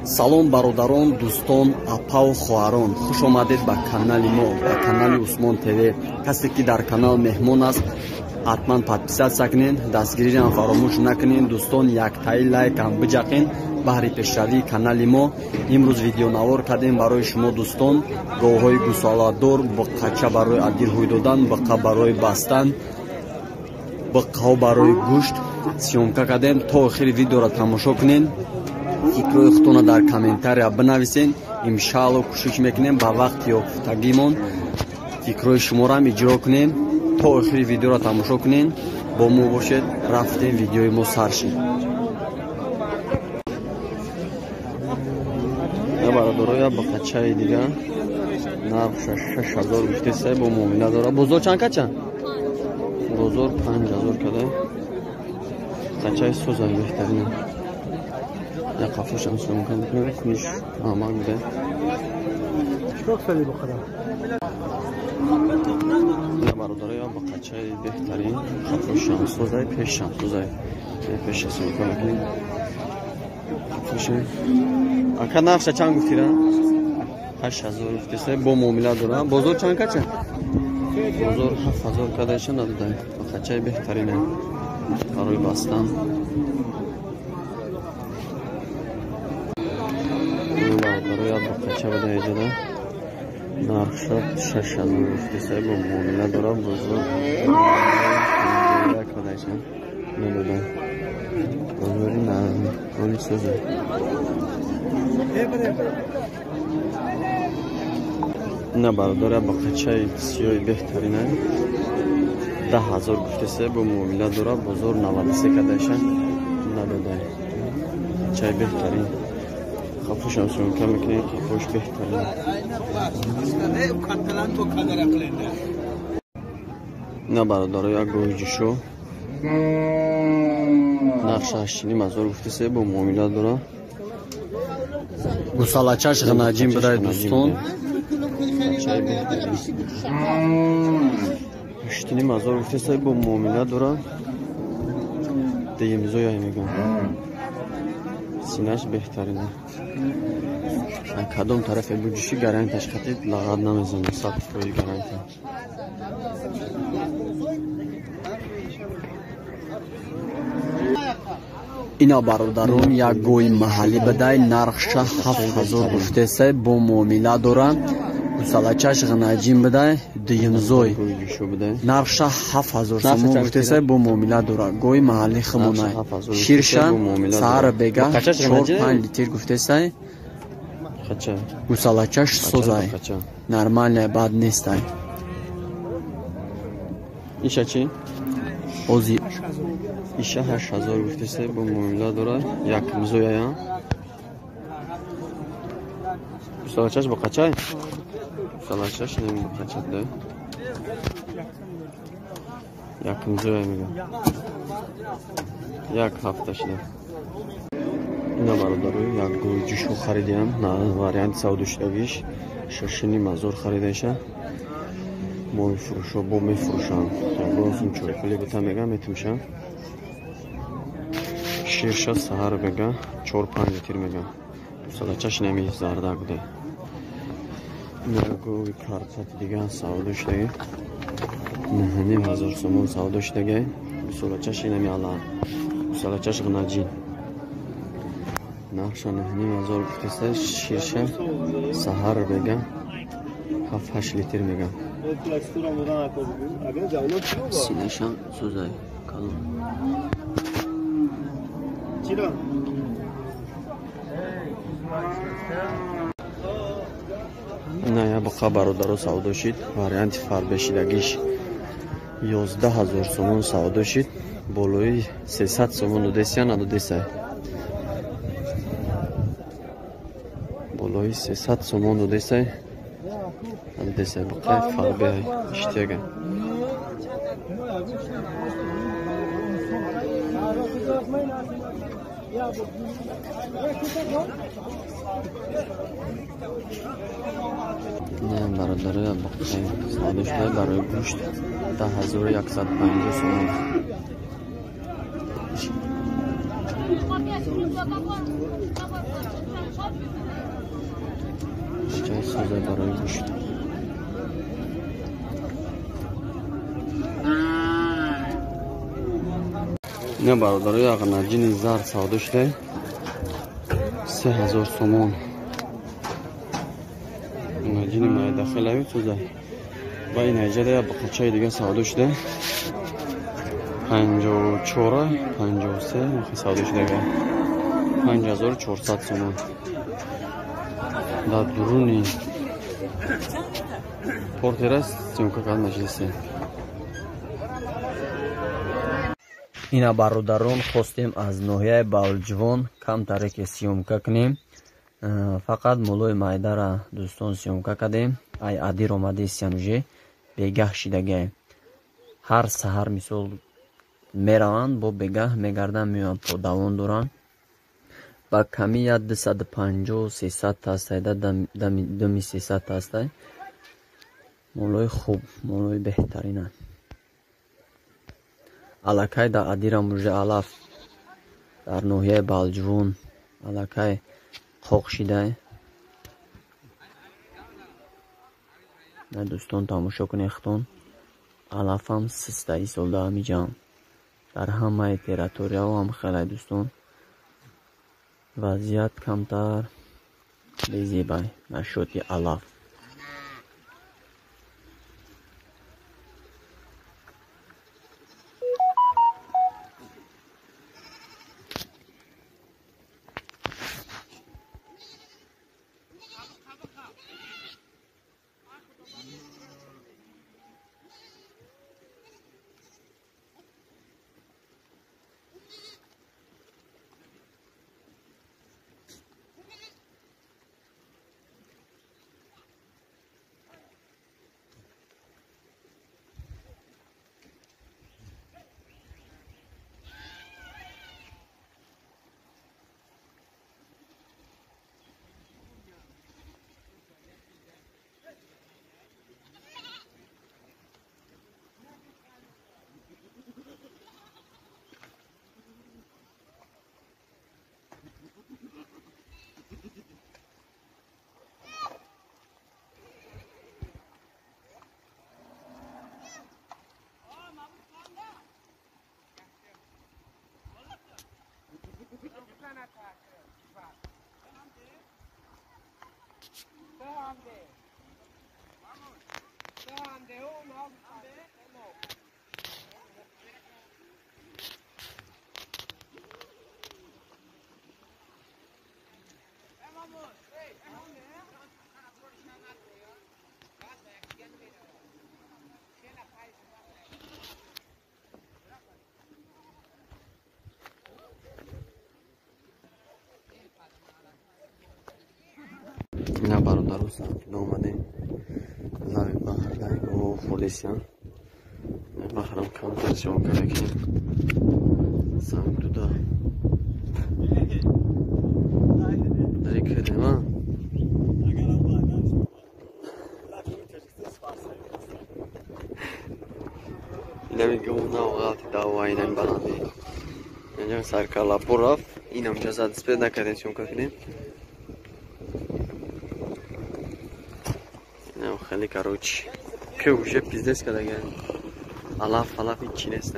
Салом бародарон, дӯстон, апаву хоҳарон. Хуш омадед ба канали мо, ба канали Усмон ТВ. Касе ки дар канал меҳмон аст, ҳатман подписаться кунед, дастгириам фаромӯш накунед. Дӯстон, яктаи лайкам биҷақен баҳри пешравии канали мо. Имрӯз видеонавор кардем барои шумо дӯстон. Говҳои гусоладор, буққача барои адир ҳуй додан, буққа барои бастан, буққаҳо барои гӯшт съёмка кардем. То охири видеоро тамошо кунед. Фикрҳои худтонро дар комментария бинависен. Иншаалло кӯшиш мекунем ба вақти ёфтагимон фикрҳои шуморо ҳам иҷро кунем. То охири видеоро тамошо кунед, бо мо бошед. Рафтем, видеои мо сар шид. Бародароя, буқачаи дига нарх 6000 гуфтеса, бо муомила дора. Бозор чанд кача? Бозор 5000 када. Қачаи созай беҳтарин. Я қафошам съёмка мекунам, куниш амак буде. Чикор кардӣ бухара? Бародароя, буқачаи беҳтарин, қафошам созай, пешам созай. Пеша съёмка мекунем. Қафошам. Ака, нархша чанд гуфтира? 8000 гуфтеса, бо муомила дора. Бозор чанд кача? Бозор 7000 кадаша надодай. Буқачаи беҳтарине барои бастан. Барои буқача буда иҷода. Нархша 6000 гуфтеса, бо муомила дора. Бозор 1 кадаша надодай. Бозори на они соза. На бародаря, буқачаи сиёи беҳтарина 10000 гуфтеса, бо муомила дора. Бозор 93 кадаша надодай. Чай беҳтарин. Қафошам съёмка мекунем, қафош беҳтарин. На бародаро, як гоҳи ҷушо нархша 8500 гуфтеса, бо муомила дора. Гусалачаш ғанаҷин будай дӯстон. 8500 гуфтеса, бо муомила дора. Деимзоя мегӯям. Синаш беҳтарина. Кадом тарафе буҷиши гарантияш хатид лағат намезанад, 100% гарантия. Ина бародарон, як гоҳи маҳаллӣ бадай, нархша 7000 гуфтеса, бо муомила дора. Гусалачаш ғанаҷин бадай, дуюмзой. Нархша 7000 сомон гуфтеса, бо муомила дора. Гоҳи маҳаллӣ химонай. Ширша саҳар бега 4-5 литр гуфтесай. Гусалачаш созай. Нормальная, бад нестай. Иша чи? Ози Иша 8000 гуфтеса, бо муомила дора. Якмзояя. Гусалачаш бо қачай? Гусалачаш нем бо қача да. Якмзоя мега. Як ҳафта шуда. Ина бародаро, як гоҳи ҷушо харидиам, на варианти савдошудагиш 6500 харидаиша. Мо мефурӯшо, бо мефурӯшам. Ягон сум чойпули бута мега, метумша. Ширша саҳар бега 4-5 литр мега. Гусалачаш нами зардак буде. Гови карпати дига савдо шудаги. 9500 сомон савдо шудаги. Гусалачаш инами ала. Гусалачаш ғнаҷин. Нархша 9500 гуфтеса, ширша саҳар бега 7-8 литр мега. Синаша созай калон. На я буқа бародаро савдо шид. Варианти фарбешидагиш 11000 сомон савдо шид. Болои 300 сомон додесия, надодесай. Болои 300 сомон додесай. Надодесай буқаи фарбе иштига. Не бародароя, буқаи савдо шуда барои гӯшт 10150 сомон. Созай барои гӯшт. Ина бародарои ағнаҷини зард савдо шуда 3000 сомон. Ағнаҷини майдахелави созай. Ва ин ҳайҷада як бақачаи дига савдо шуда 54 53 савдо шудага 5400 сомон. Дар дуруни портерас съёмка кард нашидисе. Ина бародарон хостем аз ноҳияи Балҷувон камтаре ки съёмка кунем. Фақат молои майдара дӯстон съёмка кардем. Ай адир омадистиян уже бегаҳ шидагай. Ҳар саҳар мисол мераванд, бо бегаҳ мегарданд, меоянд, подавон доранд. Ба ками 250-300 та ҳастай, думи 300 та ҳастай. Молои хуб, молои беҳтаринанд. Аллакай дар адирам уже алаф дар ноҳияи Балҷувон аллакай қоқ шидай. На дӯстон тамошо кунед худтон. Алафам систа истолда ҳамиҷам. Дар ҳамаи территорияҳо ҳам хелай дӯстон. Вазъият камтар безебай нашоти алаф. Ина бародару сангтуда омадем. Лаби баҳр дай хӯрдесиян. Баҳрам камтар съёмка мекунем. Сангтуда. Дари кардем, а? Инами гумна ғалти дава, инами баланди. Инҷа саркалапо рафт. Инам ҷа зад спед накардем съёмка кунем. Хеле короче, ки уже пиздец кардага. Алаф ҳеҷ чи нест.